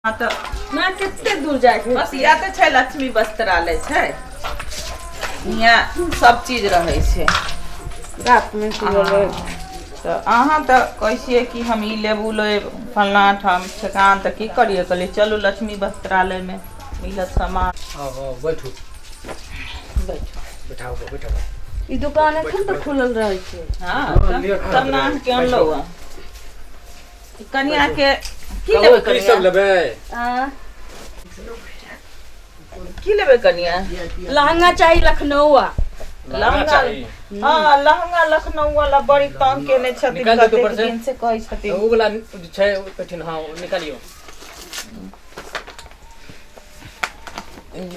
हाँ तऽ ना कते दूर जाके बस इएह तऽ छै लक्ष्मी वस्त्रालय छै, हियाँ सब चीज रहै छै। रात में हँ, तऽ अहाँ तऽ कहै छियै कि हम ई लेब ओ लेब फलना ठाम ठेकान, तऽ की करियै? कहलियै चलू लक्ष्मी वस्त्रालयमे मिलत सामान। आउ आउ, बैठू। बैठू। बैठाउ बैठाउ। ई दुकान एखन तक खुलल रहै छै? हँ। हँ, लेट तब ने अहाँके अनलहुँ हँ। कनियाके की कहू लेबै? की सब कनिया लेबै? आ, की लेबै कनिया? लहंगा चाही लखनऊआ। लहंगा? चाही। हँ, लहंगा लखनऊ वाला बड़ी तंग केने छथिन। निकालि दू कतेक ऊपर से। दिन से कहै छथिन। ओ वाला जे छै ओहिठिन, हँ, ओ निकालियौ।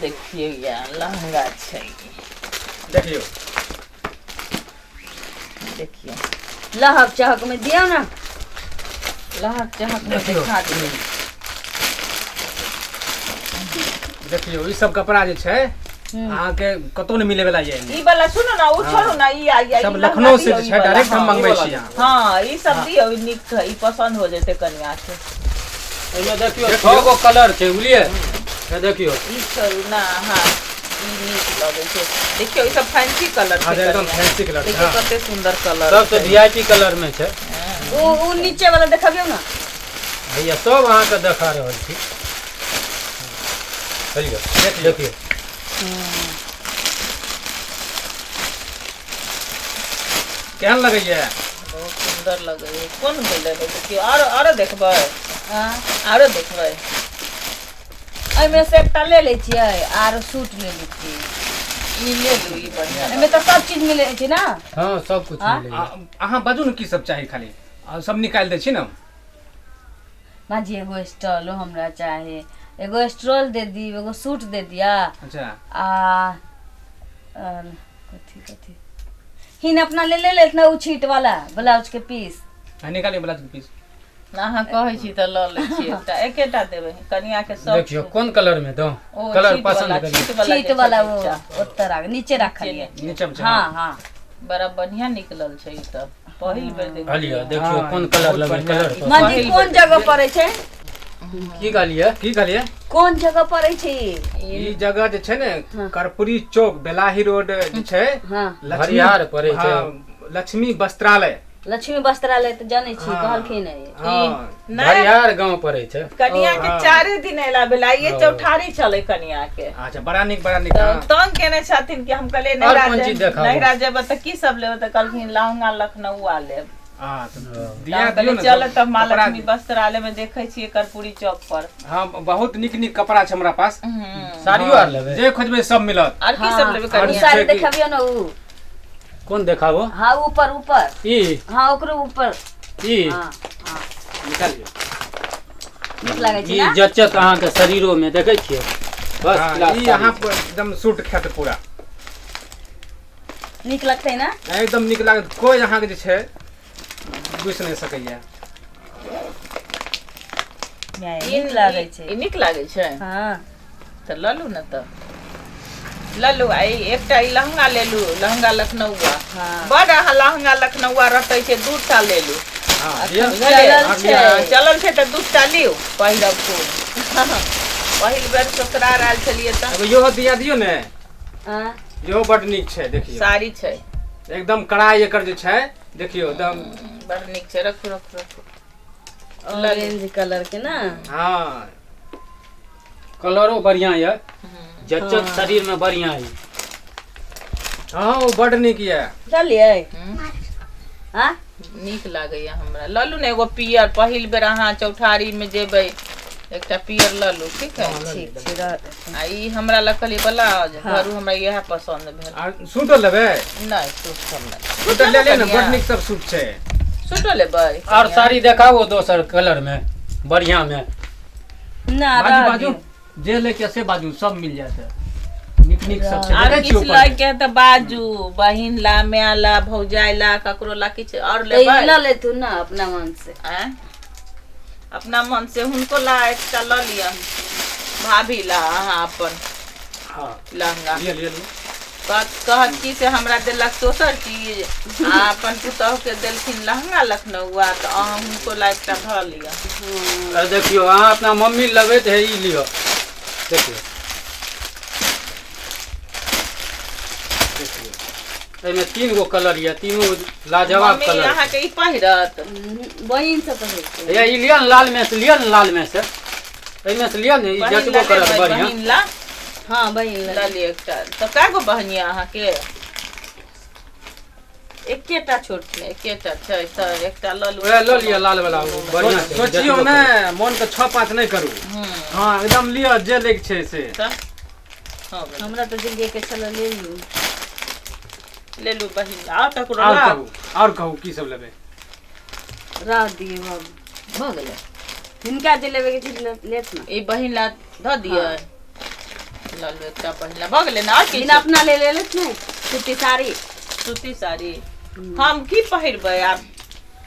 देखियौ, या लहंगा छै। देखियौ। देखियौ। लहक चहक में दियौ ने। लहक चहक में। देखियौ। देखा दियौ। देखियौ, ई सब कपड़ा जे छै अहाँके कतौ नहि मिले वाला ये। ई वाला सुनू ने, ओ छोड़ू ने, ई आ ई सब लहंगा लखनऊ से दियौ, जे ई छै वाला, डायरेक्ट हम हँ। मंगबै छी अहाँ। हँ, ई सब दियौ, ई नीक है, ई पसन्द हो जेतै कनिया के। एहिमे देखियौ, 6 गो कलर छै, बुझलियै? हे देखियौ। ई छोड़ू ना, हाँ, ई नीक लगै छै। देखियौ, ई सब फैंसी कलर हाँ, छै एकदम कनिया। फैंसी कलर छै। देखियौ। हाँ। कते सुंदर कलर सबसे छै। वीआईपी कलर में छै। ओ नीचे वाला देखबियौ ने। भैया, सब अहाँके देखा रहल छी। चलियौ, देखियौ। केहन लगैया? बहुत सुंदर लगै है। कोन भेलै? देखियौ, आरो आरो देखबै? आ, आरो देखबै? एहिमे से एकटा ले लै छियै आर सूट ले लै छियै। ई ले लू, ई बढ़िया। एहिमे तऽ सब चीज मिलै छै ने? हँ, सब कुछ हाँ? मिलैया। अहाँ बाजू ने की सब चाही, खाली आ सब निकालि दै छी ने। माजी, एगो स्टॉलो हमरा चाही। एगो स्टॉल दे दी, एगो सूट दे दिया। अच्छा। आ आ, कथी कथी हिन अपना ले ले लेत ना, उ छीट वाला ब्लाउज के पीस। हाँ, निकालिए ब्लाउज के पीस। अहाँ कहै छी तऽ लऽ लै छी एकटा, एकेटा देबै कनिया के सब। देखियौ, कोन कलर में दो? ओ कलर छीट पसंद वाला, करियौ। छीट वाला छीट जे छै वाला वो नीचा। ओतऽ राख, नीचे रखलियै। नीचे में छै। हाँ हाँ। बड़ा बढ़िया निकलल छै, ई तऽ पहिल बेर कहलियै। देखलियै। देखियौ। हाँ, कोन कलर बहुत लेबै? बढ़िया। कलर पसंद। माजी, पहिल कोन बेर। जगह पड़ै छै? की कहलियै? की कहलियै? कोन जगह पड़ै छै ई? ई जगह जे छै ने, कर्पूरी चौक, बेलाही रोड जे छै। हाँ। लक्ष्मी हरिहार पड़ै छै। हाँ, लक्ष्मी वस्त्रालय। लक्ष्मी वस्त्रालय तऽ जानै छी। हाँ। कहलखिन हे। हाँ। नहि। हरिहार गांव पड़ै छै। कनिया के हाँ। चारे दिन एला भेला, ये ओ। चौठारी छलै कनिया के। अच्छा, बड़ा नीक, बड़ा नीक। तऽ हाँ। तंग केने छथिन कि हम कहलियै आओर नैहरा कोन चीज देखाबू? नैहरा जेबै तऽ की सब लेबै? तऽ कहलखिन लहंगा लखनऊआ लेब। हाँ, तऽ तऽ दिया हम दियौ कहलियै ने चल सब तऽ माँ कपड़ा। लक्ष्मी वस्त्रालय में देखै छियै कर्पूरी चौक पर। हाँ, बहुत नीक नीक कपड़ा छै हमरा पास। साड़ियो आर लेबै? जे खोजबै सब मिलत। आर की सब लेबै उ कनिया? साड़ी छै कि- देखबियौ ने उ। कोन देखाबो? हाँ, ऊपर ऊपर। ई? हाँ, ओकरो ऊपर। ई? हाँ हाँ। निकालियौ। नीक लागै छै ई ने? जचत अहाँके शरीरो में, देखै छियै? फर्स्ट हाँ, क्लास ई साड़ी अहाँ छै। पर एकदम सूट खायत पूरा। नीक लगतै ने? एकदम नीक लागत, कोई अहाँके जे छै बुझि नहि सकैया। नीक लागै छै। ई नीक लागै छै। हाँ। तऽ लऽ लू ने, तऽ लऽ लू। आ ई एकटा ई लहंगा ले लू, लहंगा लखनऊआ। हाँ। बड़ अहाँ लहंगा लखनऊआ रटै छै, दूटा ले लू। हाँ, दिअ। बुझलियै? चलल छै। हाँ, चलल छै तऽ दूटा लियौ, पहिरब खूब। पहिल बेर ससुरार आयल छलियै तऽ एगो इहो दिया दियौ ने। हाँ। इहो बड नीक छै, देखियौ। साड़ी छै। एकदम कढ़ाई एकर जे छै, देखियौ एकदम। बड़ नीक छै, रखू रखू रखू। ऑरेंज कलर के ना? हाँ। कलरो बढ़िया यऽ, जचत शरीर में बढ़िया यऽ। हाँ, ओ बड नीक यऽ। चलियै। हाँ। नीक लागैया हमरा। लऽ लू ने एगो पियर, पहिल बेर अहाँ चौठारी में जेबै, एकटा पियर लऽ लू, ठीक है? ठीक छै, रह। आ ई हमरा लग कहलियै ब्लाउज घरू, हमरा इएह पसन्द भेल। आ सूटो लेबै? नहि, सूट सब नहि। सूट ले ले ने, बड नीक सब सूट छै। सूटो लेबै? और साड़ी देखाबो दोसर कलर में, बढ़िया में। ना, बाजू। रह बाजू। दियौ। जे लैके से बाजू, सब मिल जायत, नीक नीक सब छै। आर देखै छियै किछु ऊपर लै मे। के तऽ बाजू, बहिन ला, माय ला, भौजाइ ला, ककरो ला किछु और तऽ ई लेबै? लऽ लेथुन ने अपना मन से। आँय? अपना मन से हुनको ला एकटा लऽ लिअ, भाभी ला अहाँ अपन हाँ। लहंगा। लिअ लिअ लिअ। कहत की से हमरा देलक दोसर चीज आ अपन पुतहु के देलखिन लहंगा लखनऊआ, तऽ अहाँ हुनको ला एकटा धऽ लिअ। अरे देखियौ, अहाँ अपना मम्मी लेबै तऽ हे ई लिअ। देखियौ देखियौ, एहिमे 3 गो कलर यऽ, तीनू लाजवाब मम्मी कलर। अहाँके ई पहिरत? बहिन सब पहिरतै। हैया ई लिअ ने, लाल में से लिअ ने, लाल में से एहिमे से लिअ ने, ई बहिन ला जचबो करत लेबै, बढ़िआँ। बहिन ला। हाँ, बहिन ला। लऽ लिअ एकटा। तऽ कए गो बहिन यऽ अहाँके? एकेटा छोट छै, एकेटा छै, तऽ एकटा लऽ लू। ओएह लऽ लिअ लाल वाला, ओ बढ़िआँ छै। सोचियौ जचबो ने, करत। मोन के 6-5 नहि करू। हाँ, एकदम लिअ जे लैके छै से। तऽ हो गेल। हमरा तऽ जे लैके छलै ले लू। ले लू बहिन, आउ तकरो आओर ला। कहू, आओर कहू की सब लेबै? रह दियौ बाबू। भऽ गेलै। हिनका जे लेबे के छै लेत ने। ई बहिन ला धऽ दिअ, लऽ लू एकटा बहिन ला। भऽ गेलै ने? आओर की बिना छै? अपना ले लेत ने सूती साड़ी। सूती साड़ी हम की पहिरबै आब?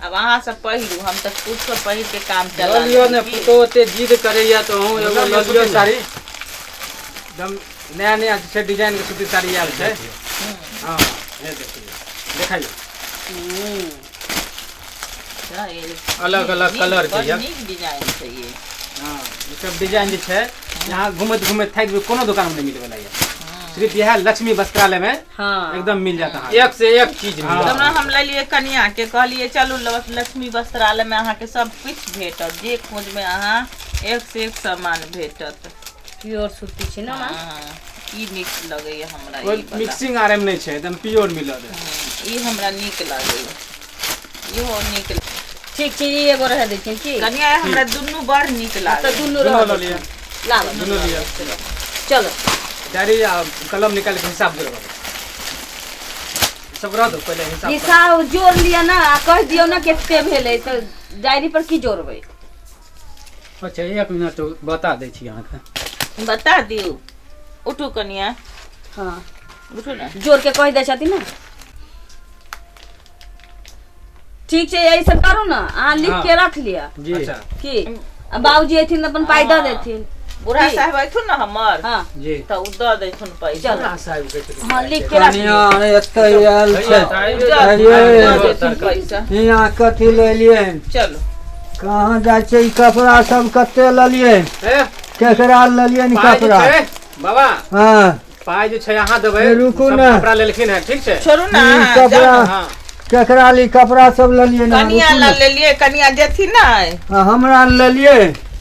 आब अहाँ सब पहिरू, हम तऽ कुछो पहिर के काम लऽ चला लिअ ने लेबै की? पुतोहु ओते जिद करैया तऽ अहूँ एगो लऽ लिअ सूती ने। साड़ी एकदम नया नया जे छै डिजाइन के सूती साड़ी आयल छै। हाँ, हे देखियौ, देखाइयौ। अलग अलग नीक- कलर के बड़ यऽ। नीक डिजाइन छै ई। हाँ, ई सब डिजाइन जे छै, यहाँ घूमैत घूमैत थाकि जेबै, कोनो दुकान में नहीं मिले वाला ये। सिर्फ यह लक्ष्मी वस्त्रालय में हाँ, एकदम मिल जाता है। एक से एक चीज हाँ। मिलत। तब हम लेलियै कनिया के, कहलियै चलू लक्ष्मी वस्त्रालय में अहाँके सब किछु भेटत, जे खोजबै अहाँ एक से एक सामान भेटत। प्योर सूती छै ने माँ? हाँ, ई नीक लगैया हमरा। कोई ई वाला। मिक्सिंग आर में नहीं छै, एकदम प्योर मिलत। ई हमरा नीक लगैया, इहो नीक। ठीक छै, ई एगो रह दै छियै की? कनिया, हमरा दुनू बड़ नीक तऽ लागल। दुनू दुनू रह लऽ दै लिअ। छियै। लाबऽ। दुनू लिअ। चलो। डायरी आ कलम निकाल के हिसाब जोड़ब सब, रह दो पहले हिसाब करू। हिसाब जोड़ लिअ ने आ कहि दियौ ने कते भेलै, तऽ डायरी पर की जोड़बै? अच्छा, एक मिनट, बता दै छी अहाँके। बता दियौ। उठू कनिया। हाँ। उठू ने। जोड़ के कहि दै छथिन ने। ठीक छै, ऐसन करू ने, अहाँ लिख के रख लिअ। जी। अच्छा। की आ बाबूजी अयथिन तऽ अपन पाइ दऽ देथिन। बूढ़ा की? साहेब अयथुन ने हमर, हाँ। जी। तऽ ओ दऽ देथुन पैसा। चलो। साहेब कहै छथिन। हाँ, लिख के रख लिअ। कनिया एतऽ आयल छै। दऽ देथुन पैसा। हियाँ कथी लेलियै? चलू। कहाँ जाइ छै? ई कपड़ा सब कते लेलियै? ए, केकरा लेलियै पाइ जे कपड़ा? छै बाबा। हाँ। पाइ जे छै अहाँ देबै। ए, रुकू सब ने। कपड़ा लेलखिन है, ठीक छै? छोड़ू ने ई अहाँ, जाउ कपड़ा ने। हाँ। केकरा ली कपड़ा सब लेलियै ने? कनिया रुकू लऽ ने। लेलियै, कनिया जेथिन ने। आ, हमरा लेलियै?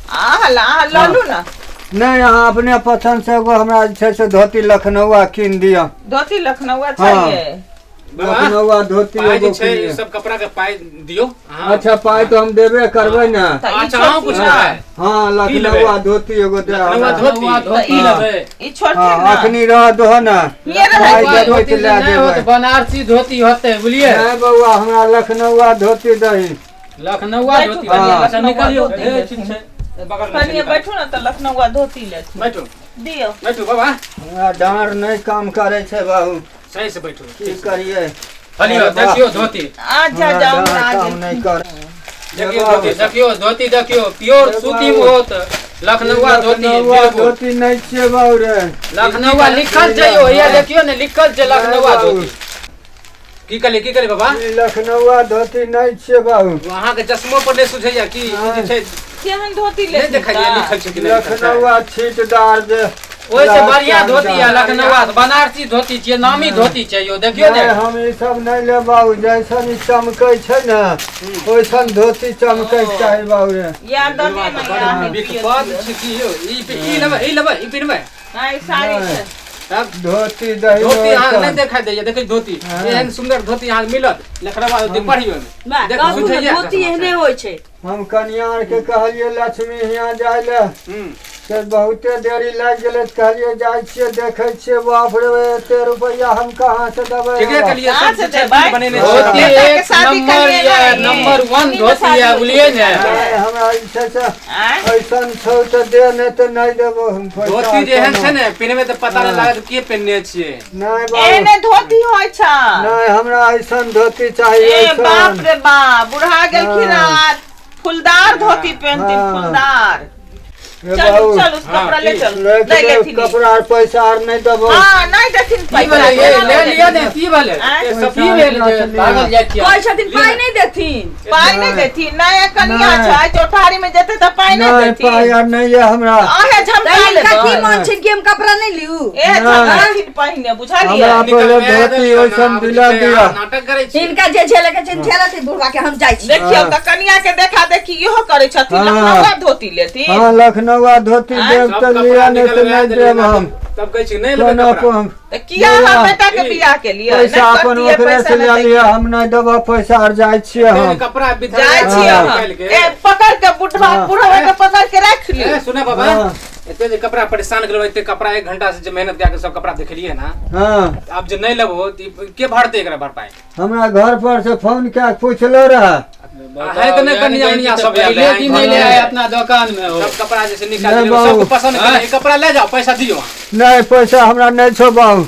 अहाँ लऽ, अहाँ लऽ लू ने। नहि, अहाँ अपने पसंद से एगो हमरा जे छै से धोती लखनऊआ कीन दिअ। धोती लखनऊआ हाँ। चाहिए? बाबा, लखनऊआ धोती पाइ जे एगो छै कीन ई दिअ। सब कपड़ा के पाइ दियौ अहाँ। अच्छा, पाइ तऽ हम देबे करबै ने। तऽ ई अच्छा, अहाँ छोड़थिन पुछबै? ने। हाँ, की लेबै? लखनऊआ धोती एगो दे लखनऊआ हमरा। धोती। धोती हाँ। लेबै? ई छोड़थिन हाँ, ने। अखनी रह दहो ने। हिये रहै पाइ दियौ। देबै धोती तऽ लए नहि होत, देबै। बनारसी धोती होतै, बुझलियै? नहि बौआ, हमरा लखनऊआ धोती दही। लखनऊआ बैठू धोती। कनिया, अच्छा, लखनऊआ निकलियौ। धोती ए, लेथिन। ठीक छै, बगल में छै, कनिया निकाल। बैठू ने तऽ लखनऊआ धोती लेथिन। बैठू। दियौ। बैठू बाबा। हमरा डाँर नहि काम करै छै बाबू। सही से बैठू। की करियै? हलियौ, अरे वाह। देखियौ धोती। अच्छा, हमरा जाउ डाँर आ काम गेल। नहि कर। देखियौ धोती, देखियौ धोती, देखियौ प्योर सूती मे होत लखनऊआ धोती। लखनऊआ बिल्कुल धोती नहि छियै बाबू रे। लखनऊआ लिखल छै यौ, हैया देखियौ ने, लिखल छै लखनऊआ बाबू। धोती। की कहलियै, की कहलियै बाबा? ई लखनऊआ धोती नहि छियै बाबू। अहाँके चश्मो पर नहि सुझैया की ई जे छै? केहन धोती नहि लेथिन देखाइया तऽ? लिखल छै कि नहि लिखल छै? लखनऊआ छीटदार जे ओहिसँ बढ़िया धोती है लखनऊआ, बनारसी धोती छियै, नामी धोती छै यौ, देखियौ ने। नहि, हम ई सब नहि लेब बाबू। जैसन ई चमकै छै ने, ओइसन धोती चमकै के चाही बाबू रे। या दऽ दिअ ने, या हे विखपद पियर। छै की यौ? ई ई लेबै, ई लेबै, ई पिन्हबै? नहि, साड़ी छै। तब धोती दही धोती अहाँके नहि ओइसन। देखाई दैया? देखै धोती। हाँ। एहन सुन्दर धोती अहाँके मिलत लखनऊआ धोती? पढ़ियौ ओहिमे। बा, देख, कहू ने, सुझैया धोती चश्मा एहने से। होइ छै। हम कनिया आरके कहलियै लक्ष्मी हियाँ जाइ लए, से बहुते देरी लागि गेलै, तऽ कहलियै जाइ छियै, देखै छियै। बाप रे, एते रुपैआ हम कहाँ से देबै? ठीके कहलियै, कहाँ सब से जे छै देबै? बनेने धोती छै। बेटा के एक शादी नंबर करियै यऽ, ने। नंबर वन ई धोती शादी यऽ, होइ बुझलियै ने? नहि, हमरा जे छै से आँय? ऐसन छौ तऽ दे, नहि तऽ नहि देबो हम पैसा। धोती जे एहन छै कोनो। ने, पिन्हबै तऽ पता नहि हाँ। लागत के पहिनने छियै। नहि बाबू। एहने धोती होइ छै? नहि, हमरा ऐसन धोती चाही। ए बाप ऐसन रे बाप, बुढ़ा गेलखिन। हाँ। आ फुलदार धोती पेहनथिन। हाँ। फुलदार। हे चलू बाबू, चलू कपड़ा ले की? चलू। ले नहीं के लेथिन ई। कपड़ा आर पैसा आर नहीं देबो। हाँ, नहीं देथिन की पैसा। भेलै ये? कोना ले लिअ देथिन? ने, की भेलै? आँय? पैसा की भेल जे अपना से भागल जाइ छियै? कहै छथिन पाइ नहि देथिन। पाइ नहि देथिन। नहि कनिया नहि। छै, चौठारी में जेतै तऽ पाइ नहि नहीं पाइ देथिन। आर नहीं है हमरा। अहे तऽ झमका हिनका की लेबै। मन छै कि हम कपड़ा नहि लिउ? ए झमका पहिने बुझलियै। हमरा पहिले निकलबै धोती देलियै ओइसन ना, आब दिला जे छै, दिया। अहाँ नाटक करै छी। हिनका जे झेले के छै झेलथिन बुढ़वा के, हम जाइ छी। देखियौ हाँ। तऽ कनिया के देखा देखी इहो करै छथिन। हाँ। लखनऊआ धोती लेथिन। हाँ, लखनऊआ धोती आँय? देब सब तऽ कपड़ा लिअ, नहीं तऽ निकलबै नहीं देलियै देब ना, हम। तब कहै छी नहि लेबै कोना कपड़ा। हम तऽ किया हम बेटा के बियाह केलियै? पैसा नहि अपन करतियै ओकरे पैसा से ले नहि लिअ, हम नहीं देबो पैसा आर, जाइ छियै एते हम। कपड़ा बिथर जाइ छियै हम। निकालि के। ए पकड़ के बुढ़वा हाँ। बुढ़वा के पकड़ के राखि ए, लियौ। सुना बाबा, हाँ। एते जे कपड़ा परेशान केलहुँ, एते कपड़ा एक घंटा से जे मेहनत कए के सब कपड़ा देखलियै ना, हाँ। आब जे नहि लेबहो तऽ ई के भरतै एकरा भरपाई? हमरा घर पर से फोन कए के पुछलो रहे। है तऽ नहि कनिया उनिया सब आयल पहिले रहै। दिन अयलै है अपना दोकान में हो। सब कपड़ा जे छै निकालि नहि देलियै, बाबू। सबके पसंद केलियै। ई कपड़ा ले जाओ, पैसा दियौ अहाँ। नहीं पैसा हमरा नहीं छौ बाबू,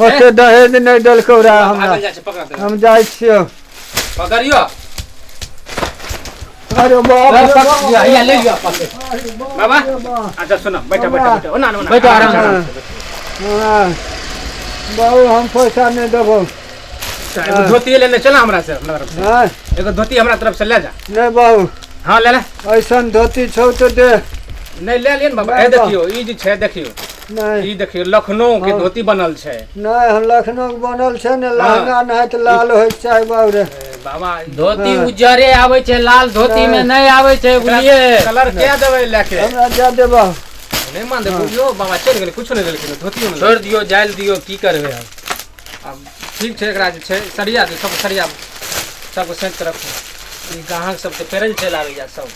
ओते दहेज नहीं देलकौ रहे हमरा। भागल जाइ छै, पकड़ दे। हम जाइ छियौ। पकड़ियौ। अरे बाप रे बाप। हैया ले लिअ पकड़। बाबा अरे बाप। अच्छा सुनो, बैठो बैठो बैठो, ओना ओना। बैठो आराम से। हाँ। बाबू, हम पैसा नहीं देबो। एगो धोती लेने चला हमरा से, हमरा तरफ से। हाँ? एगो धोती हमरा तरफ से ले जा। नहीं बाबू। हाँ ले ले। ऐसन धोती छौ तऽ दे। नहीं ले लिअ ने बाबा। नहि ए देखियौ, ई जे छै देखियौ, नहीं। ई देखियौ लखनऊ के हाँ। धोती बनल छै। नहीं, हम लखनऊ के बनल छै ने लहंगा, नहीं तऽ लाल होइ के चाही बाबू रे। ए, बाबा, धोती हाँ। उज्जरे आबै छै, लाल धोती में नहि आबै छै, बुझलियै? कलर के देबै लेके? हमरा जा दे बाबू। नहि मान दे बुझियौ बाबा, चलि गेलै, कुछो नहि देलखिन, धोतियो नहि। छोड़ि दियौ, जाइल दियौ, की करबै आब? आब ठीक छै, एकरा जे छै सरिया दियौ, सब सरिया सबके सैंत के रखू। ई ग्राहक सबके पेरल चलि आबैया सब।